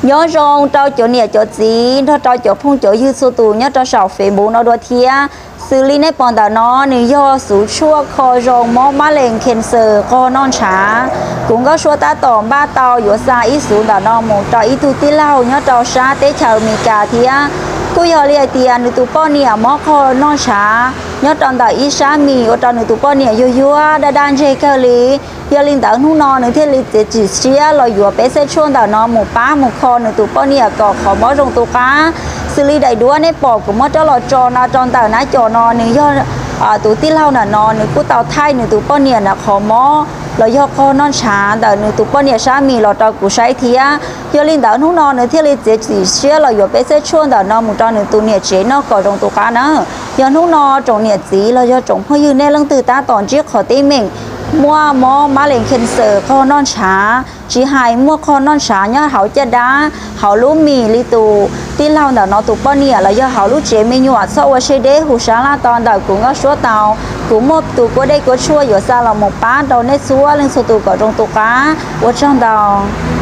Nyob zoo rau cov niam cov txiv nrog rau cov phooj cov ywg txhua tus nyob rau saum Facebook no dua thiab. Xws li nej pom ntawm no nws yog xuv tshuaj kho zoo mob mab lees cancer qog noj ntshav. Kuv Nkauj Suab tab tom npaj tau yuav xa ib xuv ntawm no mus rau ib tug tij laug nyob rau sab teb chaws Amelikas thiab. Kuj yog li hais tias nws tus poj niam mob qog noj ntshav nyob rau ntawm ib sab mis ua rau nws tus poj niam yuag yuag daj daj ntseg kawg li. Yog li ntawd hnub no nws thiaj li txiav txim siab los yuav peb xeb tshuaj ntawm no mus pab mus kho nws tus poj niam kom qhov mob zoo tu qab. Xws li daim duab nej pom kuv muab rov los tso no rau ntawm nab cov no nws yog tus tij laug ntawm no nws kuj tau thaij nws tus poj niam ntawm qhov mob los yog qog noj ntshav ntawm nws tus poj niam sab mis los rau kuv saib thiab. Yog li ntawd hnub no nws thiaj li txiav txim siab los yuav peb xeb tshuaj ntawm no mus rau nws tus niam tsev noj kom zoo tu qab na. Yog hnub no tsoom niam txiv los yog tsoom phooj ywg nej leej twg tab tom ntsib qhov teeb meem muaj mob mab lees cancer qog noj ntshav, tsis hais muaj qog noj ntshav nyob hauv caj dab, hauv lub mis li tus tij laug ntawm no tus poj niam los yog hauv lub tsev me nyuam txhob ua siab deb hu sab laj to ntawm kuv Nkauj Suab tau. Kuv muaj tus kua dej kua tshuaj yuav xa los mus pab rau nej txhua leej txhua tus kom zoo tu qab. Ua tsaug ntau.